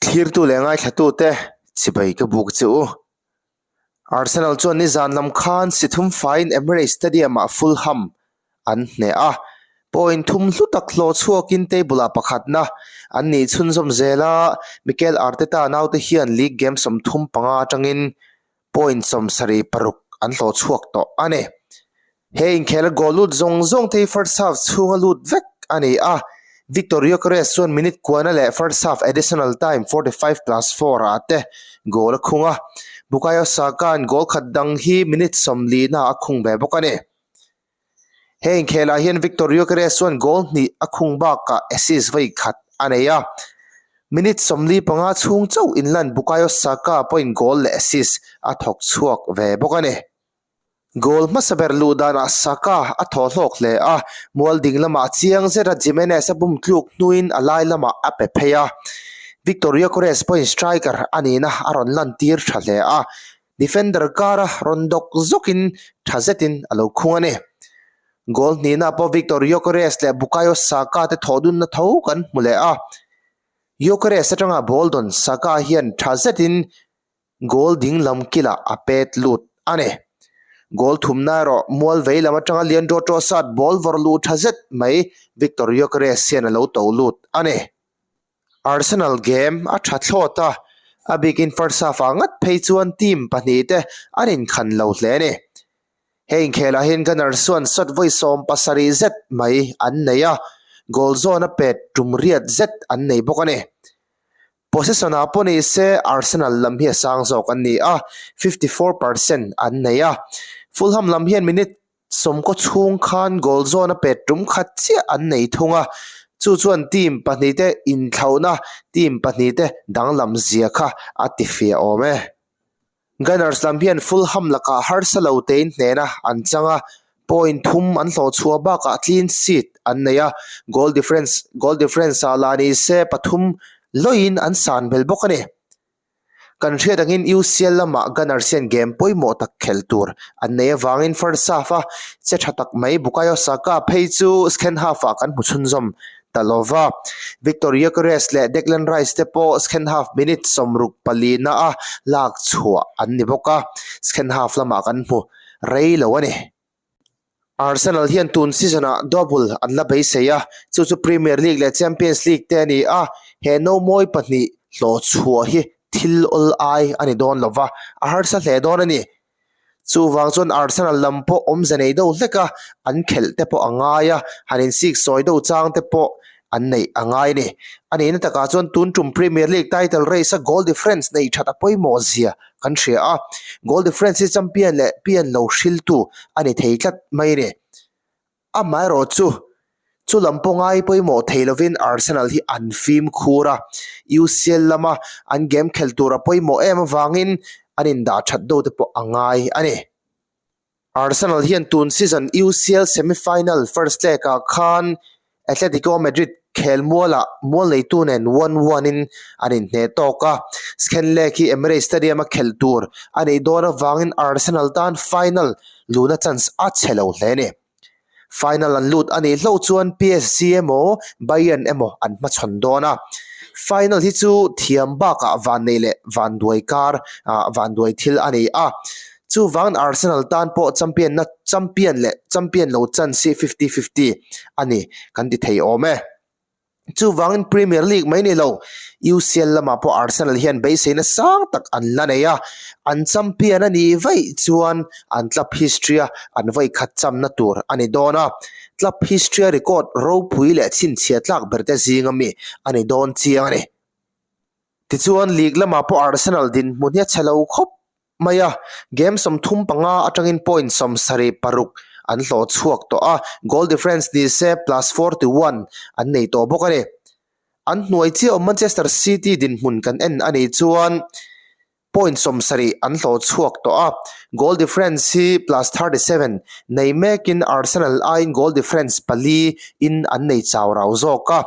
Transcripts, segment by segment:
Thlirtu leh ngaithlatute chibai ka buk che u. Arsenal chuan nizan lam khan si thum faiin Emirates Stadium-ah Fulham an hneh a, point thum hlu tak hlawh chhuakin table-ah pakhatna an nih chhunzawm zel a, Mikel Arteta naute hian league game 35 atangin point 76 an hlawh chhuak tawh a ni. He inkhela goal lut zawng zawng te hi first half chhunga lut vek a ni a, Viktor Gyökeres chuan minute kuana leh first half additional time 45+4 ah te goal a khung a, Bukayo Saka-a'n goal khat dang hi minute 40 na a khung ve bawk a ni. He inkhelah hian Viktor Gyökeres chuan goal hnih a khung bakah assist vawi khat a nei a. Minute 45 chhung chauh inlan Bukayo Saka pawhin goal leh assist a thawk chhuak ve bawk a ni. Goal hmasa ber luh danah Saka a thaw hlawk hle a, mual ding lamah chiang zeta Jimenez a bum tluk hnuin a lai lamah a pe phei a. Viktor Gyökeres pawhin striker a nihna a rawn lantir tha hle a, Defender kara rawn dawk zawkin tha zetin a lo khung a ni. Goal hnihna pawh Viktor Gyökeres leh Bukayo Saka te thawhdunna tho kan hmu leh a. Gyökeres atanga ball dawn Saka hian tha zetin goal ding lam kilah a pet lut a ni. Goal thumna erawh mual vei lam atanga Leandro Trossard ball vawrh luh tha zet mai Viktor Gyökeres hian a lo to lut a ni. Arsenal game a tha thlawt a, a bikin first half ah ngat phei chuan team pahnih te an inkhan lo hle a ni. He inkhelah hian Gunners chuan shot vawi 70 zet mai an nei a, goal zawn a pet tum riat zet an nei bawk a ni. Possession ah pawh ni se Arsenal lam hi a sang zawk an ni a, 54% an nei a. Fulham lam hian minute Sawmkaw chhung khan goal zawn a pet tum khat chiah an nei thung a, chu chuan team pahnihte inthlauhna team pahnihte danglam zia kha a ti fiah awm e. Gunners lam hian Fulham lakah harsa lo tein hnehna an chang a, point thum an hlawh chhuah bakah clean sheet an nei a, goal difference goal difference ah lah ni se pathum lawiin an san bel bawk a ni. Kan hriat angin UCL lamah Gunners hian game pawimawh tak khelh tur an nei avangin first half a che tha tak mai Bukayo Saka phei chu second half ah kan hmu chhunzawm ta lo va. Viktor Gyökeres leh Declan Rice te pawh second half minute 64 na a lak chhuah an ni bawk a, second half lamah kan hmu rei lo a ni. Arsenal hian tun season-ah double an la beisei a, chu chu Premier League leh Champions League te a ni a, he nomawi pahnih hlawhchhuah hi thil awl ai a ni dawn lo va, a harsa hle dawn a ni. Chuvang chuan Arsenal lam pawh awmze nei deuh hlek a, an khelh te pawh a ngai a, han insik sawi deuh chang te pawh an neih a ngai a ni. A nihna takah chuan tun tum Premier League title race a goal difference neih that a pawimawh zia kan hria a, goal difference hi champion leh pian lo hriltu a ni thei tlat mai a ni. Amaherawh chu, chu lam pawh ngai pawimawh thei lovin Arsenal hi an fimkhur a, UCL lama an game khelh tur a pawimawh em avangin an indah that deuh te pawh a ngai a ni. Arsenal hian tun season UCL semi-final first leg-ah khan Atletico Madrid khelmualah mual neitu nen 1-1 in an inhneh tawk a. Second leg hi Emirates Stadium-a khelh tur a nih dawn avangin Arsenal tan final luhna chance a chhe lo hle a ni. Final an lut a nih hlauh chuan PSG emaw Bayern emaw an hmachhawn dawn a. Final hi chu thiam bakah vanneih leh vanduai kar vanduai thil a ni a. Chuvangin Arsenal tan pawh champion na champion leh champion lo chance hi 50-50 a ni kan ti thei awm e. Chuvangin Premier League mai ni lo, UCL lamah pawh Arsenal hian beiseina sang tak an la nei a, an champion a nih vaih chuan an club history a an vawi khat chamna tur a ni dawn a, club history a record ropui leh chhinchhiah tlak berte zinga mi a ni dawn chiang a ni. Tichuan league lamah pawh Arsenal dinhmun hi a chhe lo khawp mai a, game 35 atangin point 76 an hlawh chhuak tawh a, goal difference ni se plus 41 an nei tawh bawk a ni. An hnuai chiah awm Manchester City dinhmun kan en a nih chuan point 70 an hlawh chhuak tawh a, goal difference hi plus 37 nei mekin Arsenal aiin goal difference pali in an nei chau rau zawk a.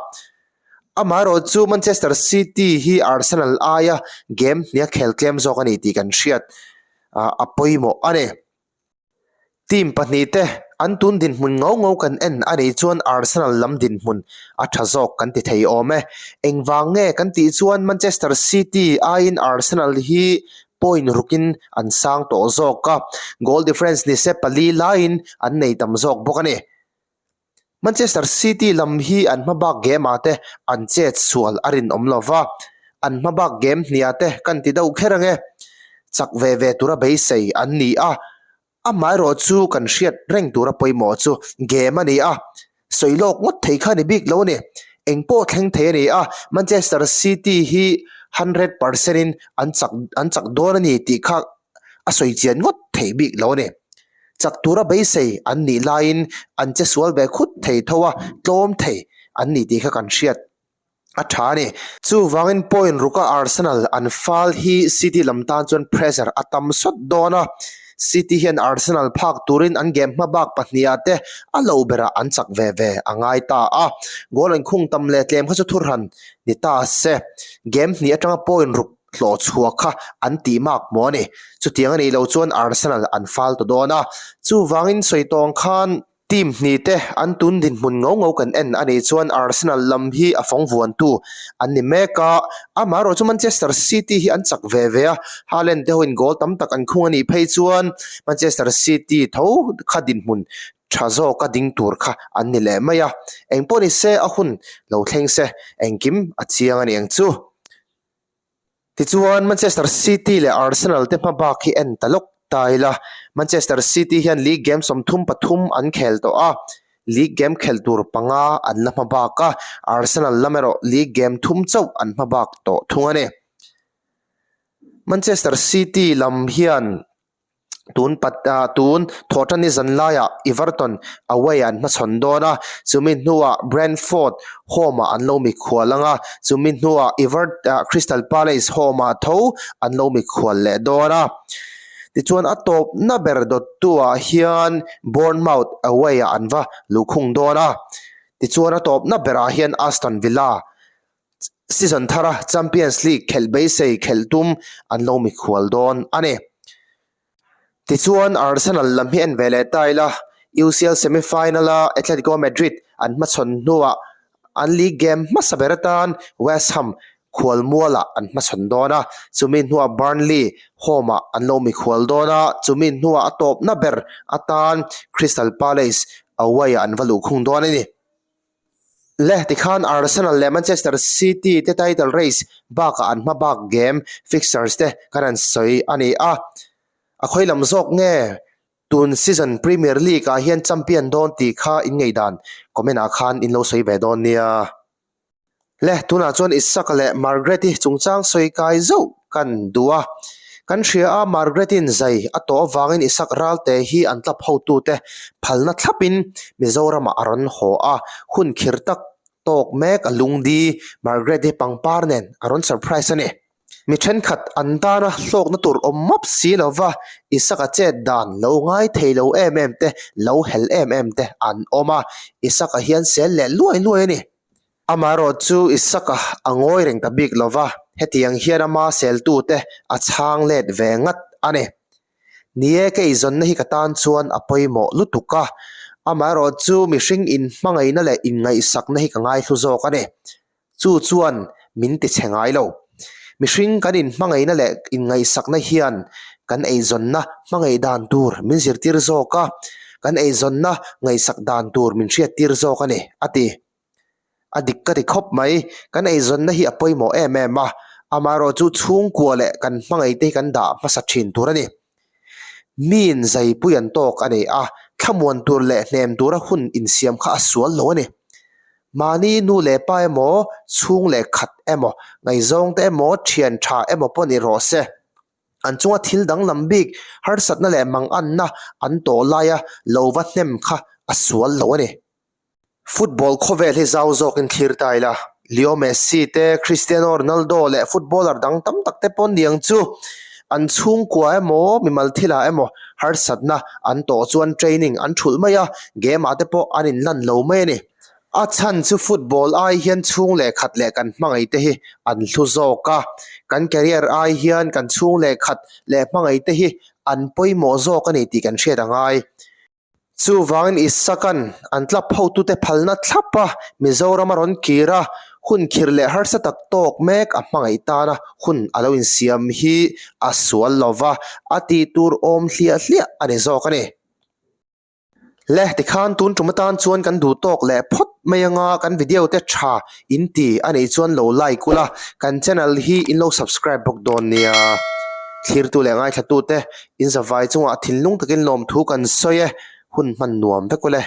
Amaherawh chu Manchester City hi Arsenal aia game hnia khel tlem zawk a ni tih kan hriat a pawimawh a ni. Team pahnih te An tun dinhmun ngau ngau kan en a nih chuan Arsenal lam dinhmun a tha zawk kan ti thei awm e. Engvang nge kan tih chuan Manchester City aiin Arsenal hi point rukin an sang tawh zawk a, goal difference nise pali laiin an nei tam zawk bawk a ni. Manchester City lam hi an hmabak game ah te an chet sual a rinawm lo va, an hmabak game hniah te kan ti deuh kher ange. Chak ve ve tura beisei an ni a, Amaherawh chu kan hriat reng tura pawimawh chu game a ni a, sawi lawk ngawt thei kha a ni bik lo a ni. Eng pawh thleng thei a ni a, Manchester City hi 100% in an chak an chak dawn a ni tih kha a sawi chian ngawt thei bik lo a ni. Chak tura beisei an nih laiin an che sual ve khut thei tho a, tlawm thei an ni tih kha kan hriat. a tha a ni. Chuvangin point ruka Arsenal an fal hi City lam tan chuan pressure a tam sawt dawn a, City hian Arsenal phak turin an game hmabak pahniha te a lo berah an chak ve ve a ngai ta a, goal an khung tam leh tlem kha chu thurhan ni ta se. Game hnih atanga point ruk hlawh chhuah kha an tih mak maw a ni. Chutiang a nih loh chuan Arsenal an fal ta dawn a, chuvangin sawi tawng khan Team hnih te an tun dinhmun ngau ngau kan en a nih chuan Arsenal lam hi a fawng vuantu an ni mek a, amaherawh chu Manchester City hi an chak ve ve a, Haaland te hoin goal tam tak an khung a nih phei chuan Manchester City tho kha dinhmun tha zawka ding tur kha an ni leh mai a, engpawh ni se a hun lo thleng se engkim a chiang a ni ang chu. Tichuan, Manchester City leh Arsenal te hmabak hi en ta lawk ta ila. Manchester City hian league game 33 an khel tawh a, league game khel tur panga an la hmabak a, Arsenal lam erawh league game thum chauh an hmabak tawh thung a ni. Manchester City lam hian Tun pat ah tun thawhṭan i zan laiah Everton away an hmachhawn dawn a, chumi hnuah Brentford home ah an lo mikhual ang a, chumi hnuah Evert ah Crystal Palace home ah tho an lo mikhual leh dawn a. Tichuan a tawpna ber dawttu ah hian Bournemouth away ah an va luhkhung dawn a, tichuan a tawpna berah hian Aston Villa Season thara Champions League khelh beisei khelh tum an lo mikhual dawn a ni. Tichuan Arsenal lam hi en ve leh ta ila, UCL semi-final-a Atletico Madrid an hmachhawn hnuah an league game hmasa ber atan West Ham khualmualah an hmachhawn dawn a, chumi hnuah Burnley home-ah an lo mikhual dawn a, chumi hnuah a tawpna ber atan Crystal Palace away-ah an va luhkhung dawn a ni. Le tikhan Arsenal leh Manchester City te title race bakah an hma bak game fixtures te kan han sawi a ni a. A khawi lam zawk nge tun season Premier League ah hian champion dawn tih kha in ngeidan comment ah khan in lo sawi ve dawn nia. Le tunah chuan Isaka leh Margaret-i chungchang sawi kai zauh kan duh a. Kan hria a Margaret-in zai a tawh avangin Isak Ralte hi an club hotute phalna thlapin Mizoramah a rawn haw a, hun khir tak tawk mek a lungdi Margaret-i pangpar nen a rawn surprise a ni. Mi thenkhat an tana hlawkna tur awm map si lova Isaka chet dan lo ngai thei lo em em te, lo hel em em te an awm a, Isaka hian sel leh luai luai a ni. Amaherawh chu Isaka a ngawi reng ta bik lo va, hetiang hian ama seltute a chhang let ve ngat a ni. Ni e, ka eizawnna hi ka tan chuan a pawimawh lutuk a, amaherawh chu mihring inhmangaihna leh inngaihsakna hi ka ngaihlu zawk a ni. Chu chuan min tichhe ngai lo. Mihring kan inhmangaihna leh inngaihsakna hian kan eizawnna hmangaih dan tur min zirtir zawk a, kan eizawnna ngaihsak dan tur min hriattir zawk a ni, a ti. A dik ka ti khawp mai, kan eizawnna hi a pawimawh em em a, amaherawh chu chhungkua leh kan hmangaihte hi kan dah hmasa thin tur a ni. Miin zaipui an tawk a ni a, thlamuan tur leh hnem tura hun insiam kha a sual lo a ni. Mahni nu leh pa emaw, chhung leh khat emaw, ngaihzawngte emaw, thian tha emaw pawh ni rawh se. An chunga thil danglam bik harsatna leh manganna an tawh laia lo va hnem kha a sual lo a ni. Football khawvel hi zau zawkin thlir ta ila, Leo Messi te, Cristiano Ronaldo leh footballer dang tam tak te pawn niang chu an chhungkua emaw mimal thilah emaw harsatna an tawh chuan training an thulh mai a, game ah te pawh an inlan lo mai a ni. A chhan chu football ai hian chhung leh khat leh kan hmangaih te hi an hlu zawk a, kan career ai hian kan chhung leh khat leh hmangaih te hi an pawimawh zawk a ni tih kan hriat a ngai. Chuvangin Isaka'n an club hotute phalna thlap a, Mizoram a rawn kir a, hun khirh leh harsa tak tawk mek a hmangaih tana hun a lo insiam hi a sual lo va, a tih tur awm hliah hliah a ni zawk a ni. Le, tikhan tun tum atan chuan kan duh tawk leh phawt mai anga kan video te tha in ti a nih chuan lo like ula, kan channel hi in lo subscribe bawk dawn nia. Thlirtu leh ngaithlatute in zavai chungah thinlung takin lawmthu kan sawi e, hun hman nuam vek ule.